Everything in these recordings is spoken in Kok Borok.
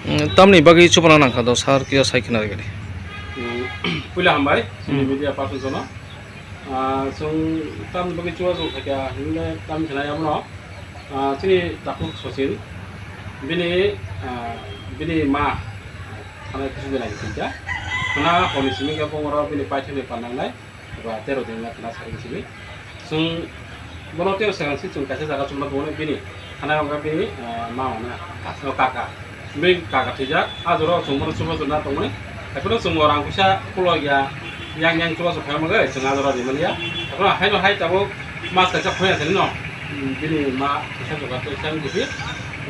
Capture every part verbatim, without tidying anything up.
Mm, tamni bagwi chubana nangkha do sir, kisa sai khna rwgwdi. Mm, puila hambai, chini Hmm. media person jono. Ah, chwng tamni bagwi chubachu khaikha hinle tam khnai abono. Ah, chini takhuk Sachin, bini, ah, bini ma, ah, thana kusu de nai khaikha. Thana honi simi khe bongoro bini paithakni panangnai. Ba tero din na kena sari sini. Sung bono tero segan si sung kaisa jaga chumna tongmani bini. Hana wngkha bini, eh, ma wana, o kaka. Bini kaka thwijak, a jora sung bono chuba chumna tongmani. Ekhono sung orang kusa pulo ya, yang yang chuba chukha magai, sung a jora di mania. Ekhono haino hai tabuk mas kaisa khoya sini no. Hmm, bini ma kusa chukha to sang gitu.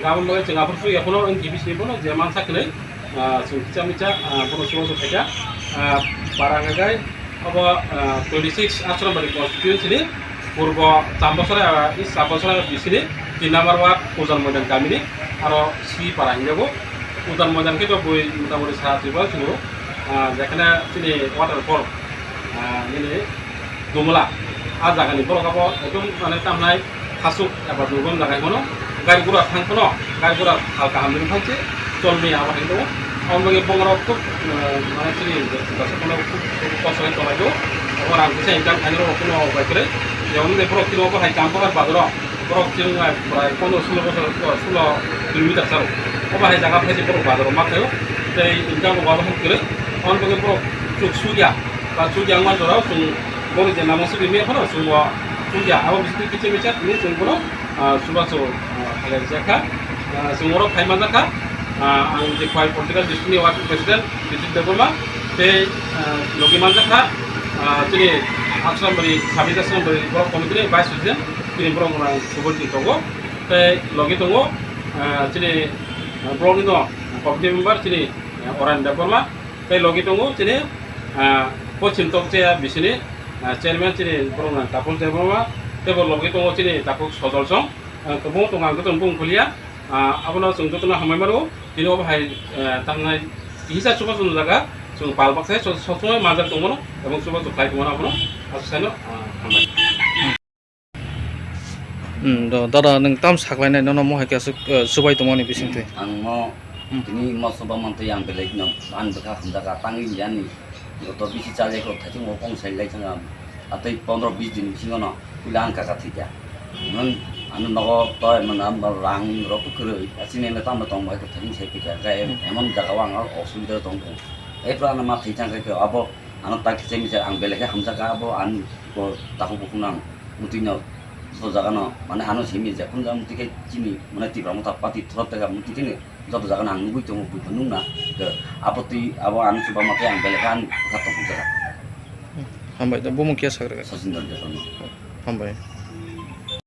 Gabon magai sung apur su ya kono engki bisi bono je mansa kene. Ah, chwng kicha micha, ah, bono chubachu khaikha, ah, para hwnkhe, obo, ah, twenty six Ashram Bari constituency ni purbo Chambasara, ah, East Chambasara bisini tin number ward Ujan Moidan kamini, aro si para hinjago. Ujan Moidan khe to bui motamoti sa Tripura chwngno, ah, jekhane chini waterfall, ah, nini Dumla, ah jagani borok abo ekdom mane tamnai hasuk eba durbom jaga hino, gari gura thang phano, gari gura hal kaham ni thang se, chol maya abo hai do. Abo bagwi bongrok khub, eh, mane chini jasa phano khub kosto hai tonglaio. Abo rang kisa income khainai rok phano bai kwrwi. Jemon de borok kino bo hai kam bo hai bazaro. Borok chwng, eh, prai pondro sulo bosor, eh, sulo kilometer charo. Obo hai jaga phai se borok bazaro ma khaio. Tei income bo abo hai kwrwi. Abo bagwi borok chuk sugya. Ba chukya wngma jorao chwng bono je namo sugwi maya phano chwng bo chukya. Abo bisingtwi kiching kiching tini chwng bono, ah, chubachu, ah, khlai rwjakha. Ah, chwng oro phai manjakha. Ah, ang je Khowai political district ni working president Bijit Debbarma tei, ah, logi manjakha, ah, chini Ashram Bari, Sabit Ashram Bari borok committee ni vice president tini borok rang subol chini tongo. Tei logi tongo, ah, chini, ah, borok ni no committee member chini, ah, Oran Debbarma. Tei logi tongo chini, ah, Pochim Tokchaya bisini, ah, chairman chini borok nang Tapul Debbarma, tei bo logi tongo chini takhuk Sojol Song, ah, kwbangma tongo ang jotono bung kulia, ah, abono chwng jotono hambai mano, tini obo hai, ah, tangnai kisa chubachu jaga chwng pal baksa so-, sosomoi manjak tongmano, ebong chubachu khlai tongmano abono, aswk saino, ah, hambai. Hmm, do, dada, nwng tam saklainai, nono mohai khe aswk, eh, chubai tongmani bisingtwi? Ang mo Hmm. tini mo chuba mantwi ang belai no ani bwkha hamjak a tangwi yani joto bisi chajakhe thaising o kong sai lai thang a, atwi pondro bis din bisingo no puila ang kaka thwikha. Nwng ano nogo toi mwnam rang rok kwrwi, asini le tamo tong bai thaising sai phikha, khe Hmm. emon jaga o ang osubida tong khe. Ephru ano ma thwi thang khe abo ano tak thwi chai misa ang belai khe hamjak a, abo ani ko takhuk bukhuk nang. Mwtwi no joto jaga no, mane ano simi je, kunu jaga mwtwi khe chini, mane, Tipra Motha Party thorop tega mwtwi khe joto jaga no ang nugwi tongo, buino nukna. Ke abo twi, abo ang chuba ma khe ang belai khe ang kha tongkha jaga. Hambai, da bumung khe sagra? Sachin Debbarma. Hambai.